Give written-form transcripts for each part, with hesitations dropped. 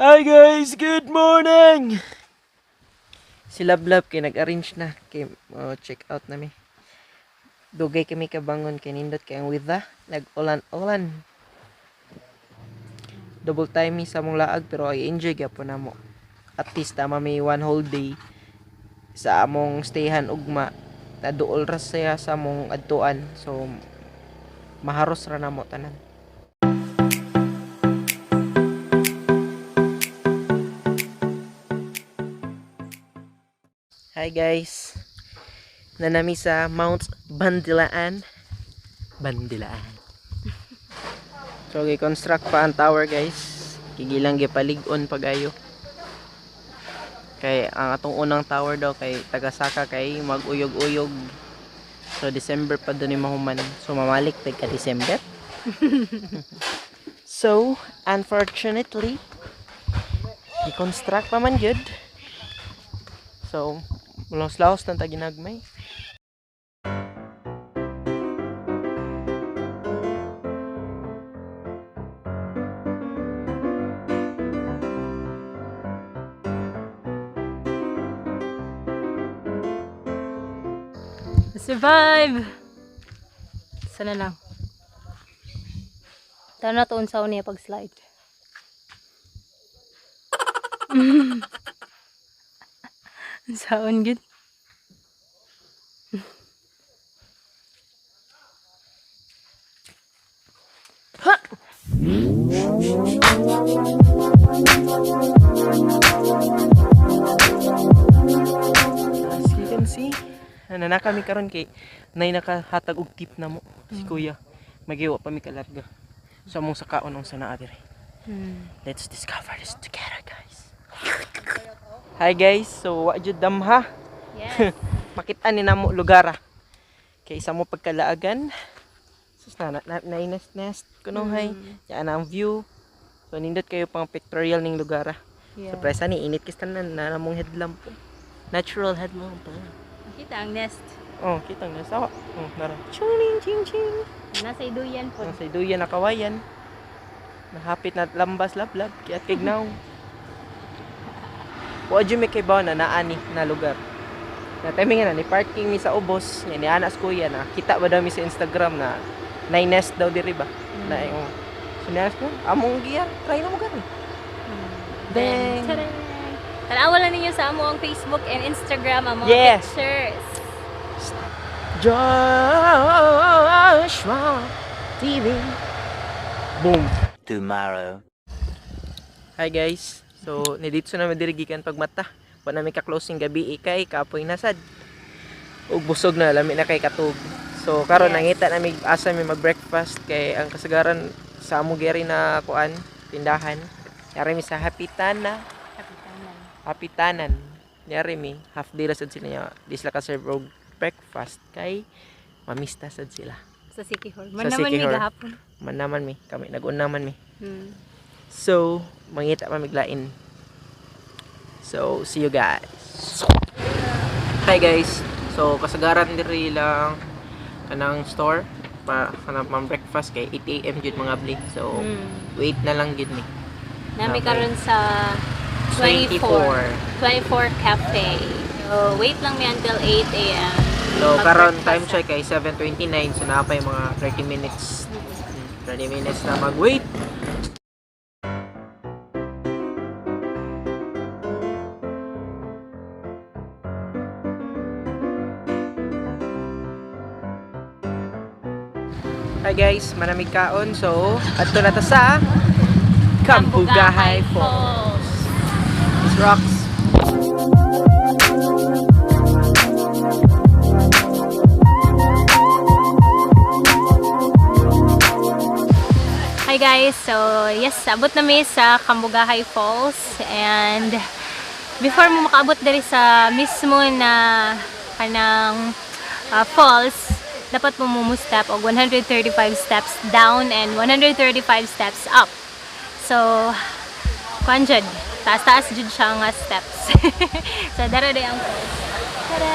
Hi guys, good morning! Si Lablab kay nag-arrange na kay check out na mi. Dugay kami kabangon kay nindot kay ang weather, nag-ulan-ulan. Double time mi sa among laag pero ay enjoy gyapon namo. At least tama mi one whole day sa among stayhan ugma. Taduol ra siya sa among adtuan. So maharos ra namo tanan. Hi guys. Nanami sa Mount Bandilaan. Bandilaan. So gi-construct pa ang tower, guys. Kigilang gipalig-on pagayo. Kay ang atong unang tower daw kay tagasaka kay mag-uyog-uyog. So December pa do ni mahuman. So mamalik tag ka December. So unfortunately, gi-construct pa man gyud. So laos-laos na ta ginagmay. Survive! Sana lang. Tana to unsaon niya pag slide. Unsaon gid? Ha! As you can see, na kami karon kay nay nakahatag og tip na mo si kuya. Magiwa pa mi kalarga. So among sakaon ang sana diri. Let's discover this together, guys. Hi guys, so wa jud damha. Yes. Makita ni namo lugar ah. Kay isa mo pagkalaagan. Sus na nest nest kuno hay. Yan ang view. So nindot kayo pang pictorial ning lugar ah. Surpresa ni init kis tanan na namong headlamp po. Natural headlamp po. Kita ang nest. Oh, kita nga sawa. Oh, nara. Chuning ching ching. Nasa iduyan po. Nasa iduyan na kawayan. Nahapit na lambas lablab kiat kignaw. Wa jud may kaybaw na naani na lugar. Na timing na ni parking mi sa ubos, nya ni anas kuya na kita ba daw mi sa Instagram na nay nest daw diri ba? Na oh. So ni anas ko, among giya, try na mo gani. Dang. Tadang! Tanawa lang ninyo sa amo ang Facebook and Instagram ang mga pictures. Joshua TV. Boom. Tomorrow. Hi guys. So, nidito na mi diri gikan pagmata. Wa na mi ka-closing gabi kay kapoy nasad. Ug busog na lami na kay katug. So, karon nangita na mi asa mi mag-breakfast kay ang kasagaran sa amo geri na kuan tindahan. Yari mi sa Hapitana, Kapitanan. Hapitanan. Yari mi half day ra sad sila niya. Di sila ka serve og breakfast kay mamista sad sila. Sa City Hall. Sa Man naman City mi Hall. gahapon. Man naman mi kami nag-una man mi. So, mangita pa miglain. So, see you guys. Hi guys. So, kasagaran diri lang kanang store pa kanang pang breakfast kay 8 AM jud mga bli. So, wait na lang jud mi. Nami Okay. karon sa 24. 24 Cafe. So, wait lang mi until 8 a.m. So, karon Mag-breakfast time na. check ay 7:29, so naa pa yung mga 30 minutes. 30 minutes na mag-wait. Hi guys, manamig kaon. So, adto na ta sa Cambugahay Falls. This rocks. Hi guys! So, yes, abot na mi sa Cambugahay Falls and before mo makaabot diri sa mismo na kanang falls, dapat mo mo step og 135 steps down and 135 steps up. So, kuan jud, taas-taas jud siya nga steps. So, dara day ang falls. Tada!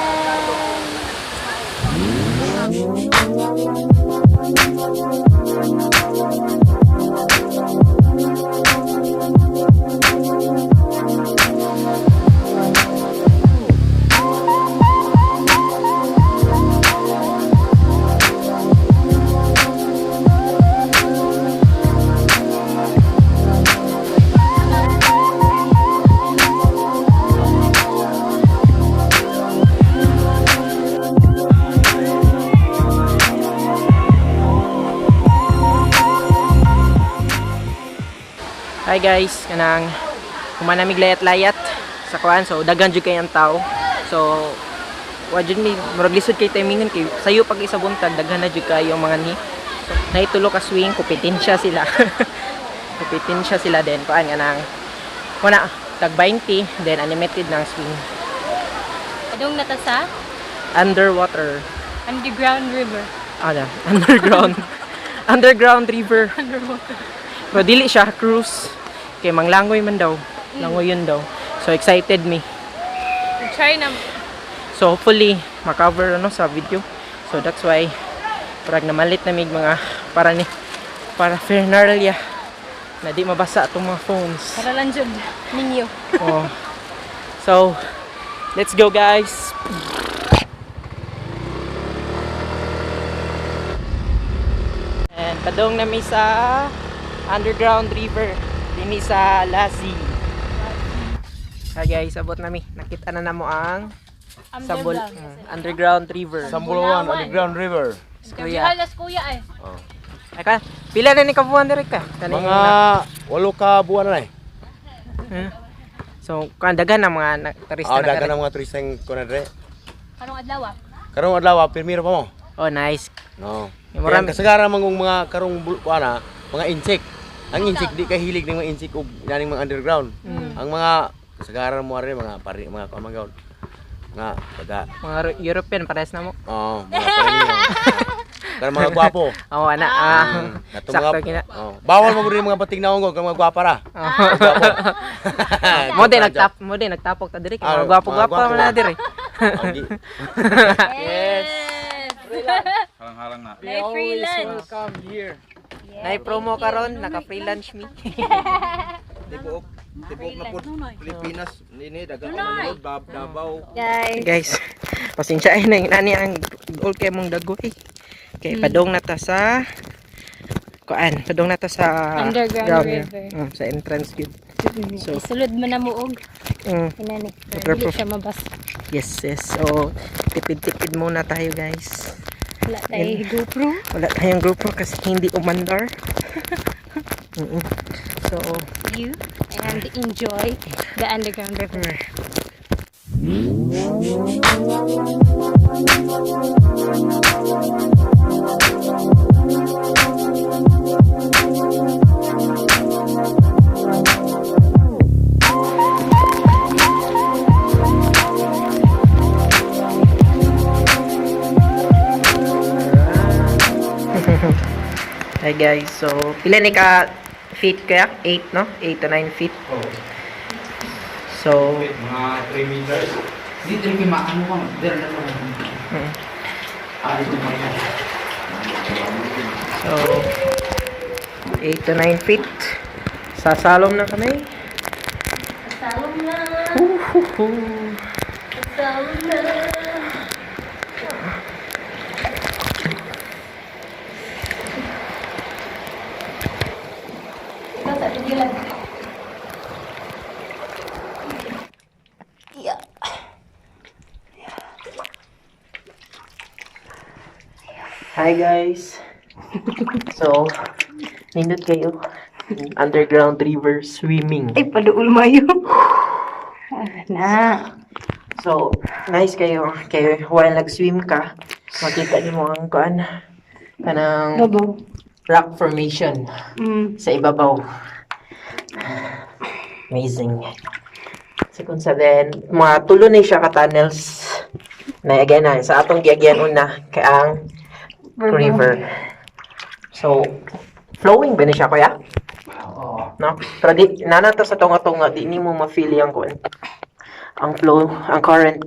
Hi guys, kanang human namig layat-layat sa kuan, so daghan jud kay ang tao. So wa jud mi murag lisod kay timingon kay sayo pag isa buntag, daghan na jud kayo ang mga ni. So naitulo ka swing, kompetensya sila. Kompetensya sila then kuan kanang wala tag 20, then unlimited ng swing. Adong nata sa Underwater. Underground river. Ano, underground. Underground river. Underwater. Pero dili siya cruise. Kay manglangoy man daw. Langoy yun daw. So excited me. Try na. So hopefully makover ano sa video. So that's why parang namalit na mig mga para ni para Fernalia na di mabasa atong mga phones. Para lang jud ninyo. Oh. So let's go, guys. And padong na mi sa underground river dinhi sa Lazi. Hi guys, abot na mi. Nakita na namo ang Sambol, underground river. Sambulawan, Underground River. Kuya. Halas kuya ay. Ay ka, pila na ni kabuan direk ka? Kaning Mga 8 ka buwan na eh. So, kan daghan na mga turista Ah, na dagan kare. ang mga turista yung kunadre. Karong adlaw ah. Karong adlaw, pirmiro pa mo. Oh, nice. No. Yung Kaya marami- kasagaran man kung mga karong kuana, mga insect. Ang insect di kay hilig ng mga insect og naning mga underground. Ang mga kasagaran mo ari mga pari mga kuan mga mga baga. Mga European pares na mo. Oh, mga pari. Karong mga gwapo. Oh, ana. Ah. Katong Sakto mga kina. Oh, bawal mo gud mga bating naong kung mga gwapa ra. Gwapo. Mo din nagtapok ta diri kay Ah, mga gwapo-gwapo mga man na diri. Ang Yes. Halang-halang na. May free lunch. Welcome here. Nay promo karon, naka free lunch mi. Tibuok, tibuok na po Pilipinas nini dagan ang Bab Davao. Guys. Guys, pasensya ay na nani ang all kay mong dagoy. Kay padong na ta sa kuan, padong na ta sa Underground ground. river. Sa entrance gyud. So, Isulod mo na muog. Inani. Para dili Waterproof. siya mabasa. Yes. So, tipid-tipid muna tayo, guys. Wala tayo GoPro. Wala tayong GoPro kasi hindi umandar. So, You and enjoy the underground river. Hi guys, so pila ni ka feet kaya? 8, no? 8 to 9 feet. Oh. So, Mga 3 meters. Dito rin maano ko, dito na lang. Ah, dito pa yan. So 8 to 9 feet. Sasalom na kami. Salom na. Uhuhu. Salom na. Ikaw sa video lang. Yeah. Hi guys. So, nindot kayo. Underground river swimming. Ay, paduol mayo. Na. So, nice kayo. Kay while nag-swim ka, makita nimo ang kuan kanang Babaw. rock formation sa ibabaw. Amazing. Second sa then, mga tulo na siya ka tunnels na again na sa atong giagyan una kay ang river. So, flowing ba ni siya, kuya? Oo. No? Pero di, nana to sa tunga-tunga, di nimo ma-feel yung kuan. Ang flow, ang current.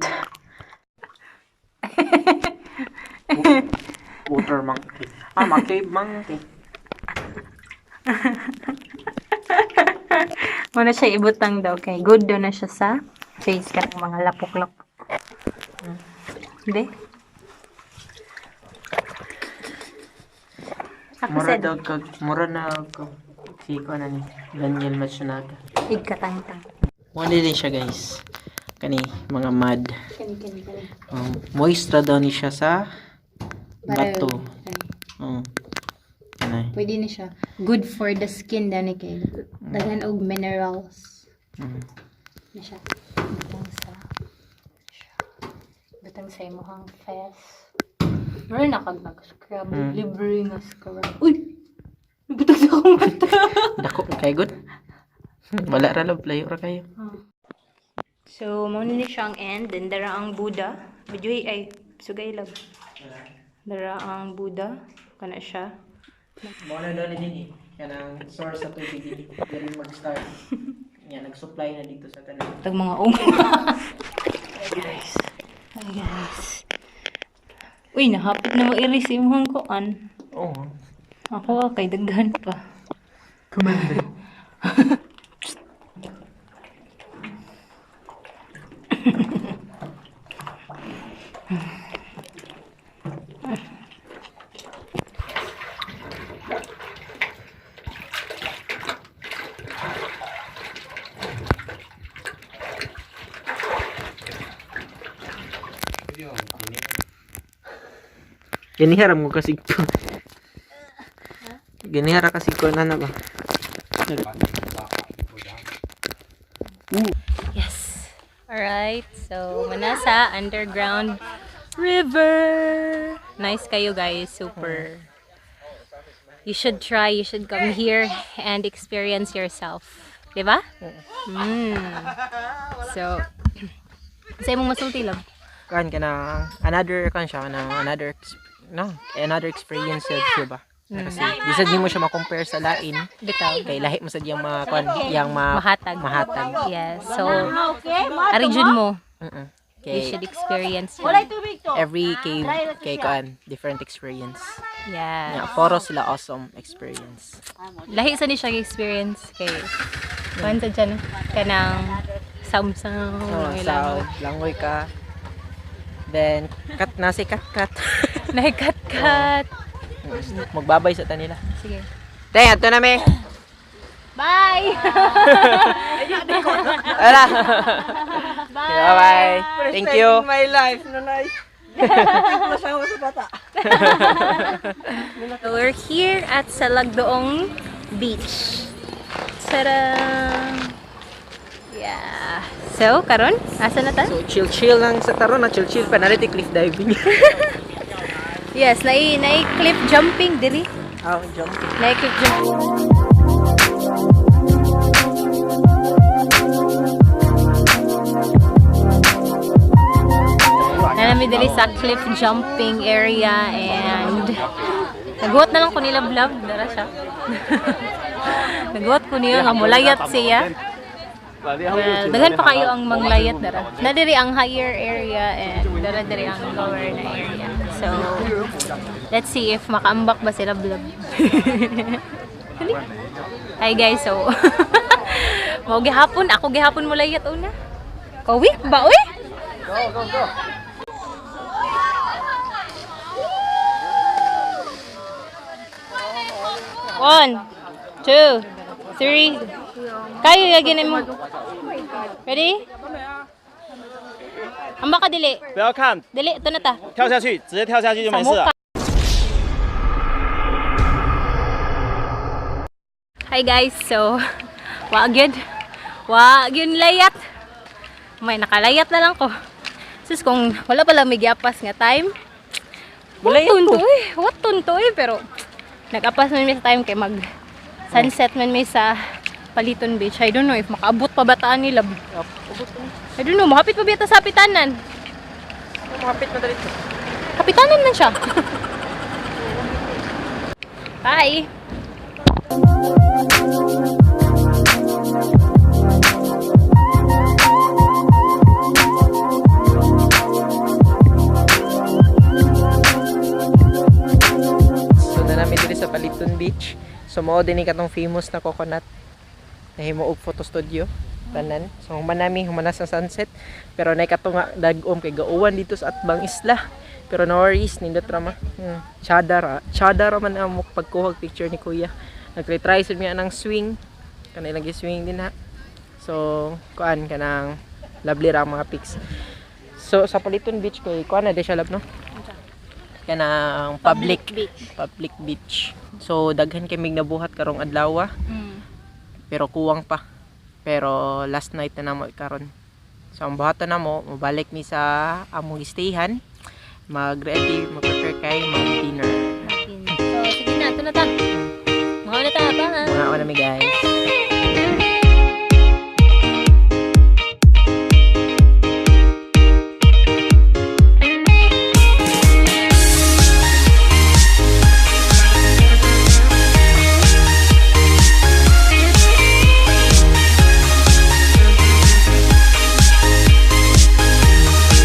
Water monkey. Ah, monkey monkey. Muna siya ibutang daw kay good daw na siya sa face ka ng mga lapok-lapok. Hindi? Ako Mura sa daw kag, mura na kag, si ko na ni Daniel Matsunaga. igkatangtang. Wala din siya guys. Kani, mga mud. Kani kani kani. Moist ra daw ni siya sa bato. Oh. Anay. Pwede na siya. Good for the skin dani kay daghan og minerals. Na siya. Butang sa siya. Butang sa imong face. Meron na kag nag-scrub. Libre nga scrub. Uy! Nabutang sa akong mata. Dako kay good. Wala ra love, layo ra kayo. So, mao ni siya ang end. Then, dara ang Buddha. Medyo ay, sugay lang. Dara ang Buddha. Kana siya. Mao na daw ni dinhi kanang source sa tubig dinhi. Diri mag-start. Nya nag-supply na dito sa tanan. Tag mga ung. Hi guys. Hi guys. Uy, nahapit na mo-iris imong kuan. Oh. Ako kay daghan pa. Commander. Ganihara mo kasi ko. Ganihara kasi ko na na ba? Yes. Alright. So, manasa underground river. Nice kayo guys. Super. You should try. You should come here and experience yourself. Diba? Mm. So, sa imong masulti lang. Kan ka na another kan siya na another no, another experience sad siya ba? Na kasi di sad nimo siya ma-compare sa lain Bitaw. kay lahi mo sad yang mga kan yang ma Mahatag. Mahatag. Yes. So, ari jud mo. You Kay should experience it. every cave kay kan different experience. Yes. Yeah, poro sila awesome experience. Lahi sa ni siya experience kay kuan sa dyan kanang samsam Oh, so, langoy ka. Then cut na si cut cut. Nahikat-kat. Magbabay sa tanila. Sige. Te, ato na me. Bye! Ala. Bye. Bye. Thank you. My life, nanay. Masawa sa bata. We're here at Salagdoong Beach. Tara! Yeah. So, karon asa na ta? So chill chill lang sa taron na chill chill pa na cliff diving. Yes, nai cliff jumping diri. Ah, jumping. Nai cliff jumping. Nanami diri sa cliff jumping area and naguhat na lang ko nila vlog dara siya. Naguhat ko niya nga mulayat siya. Well, daghan pa kayo ang manglayat dara. Na diri ang higher area and dara diri ang lower na area. So, let's see if makaambak ba sila vlog. Hi guys, so mao gihapon ako gihapon mulayat una. Kawi ba uy? Go, go, go. One, two, three. Kayo yagin mo. Ready? Amba ka dili. 不要看， Dili, ito na ta. 跳下去，直接跳下去就没事了。 Hi guys, so wa gyud. Wa gyud layat. May nakalayat na lang ko. Sus kung wala pala may giapas nga time. Mulayat What ko. to eh? What to eh? Pero nag-apas man mi sa time kay mag sunset man mi sa Paliton Beach. I don't know if makaabot pa ba taan nila. I don't know, mahapit pa ba ta sa kapitanan? Makapit na dito. Kapitanan man siya. Bye. So na namin diri sa Paliton Beach. So mao din ni katong famous na coconut. Nahimo og photo studio tanan. So human nami human na sa sunset pero nay kato nga dag-om kay gauwan dito sa Atbang Isla. Pero no worries nindot ra ma. Chada ra, chada ra man ang pagkuha og picture ni kuya. Nagtry-try sad miya ng swing. Kanay lagi swing din ha. So kuan kanang lovely ra ang mga pics. So sa Paliton Beach kay kuan na di siya love no? Kanang public beach. Public beach. So daghan kay mig nabuhat karong adlaw, pero kuwang pa. Pero last night na namo karon. So ang buhaton namo, mobalik mi sa among stayhan, mag-ready, mag-prepare kay mag-dinner. So sige na, ito na ta. Mga na ta, pa ha. Mga na mi, guys.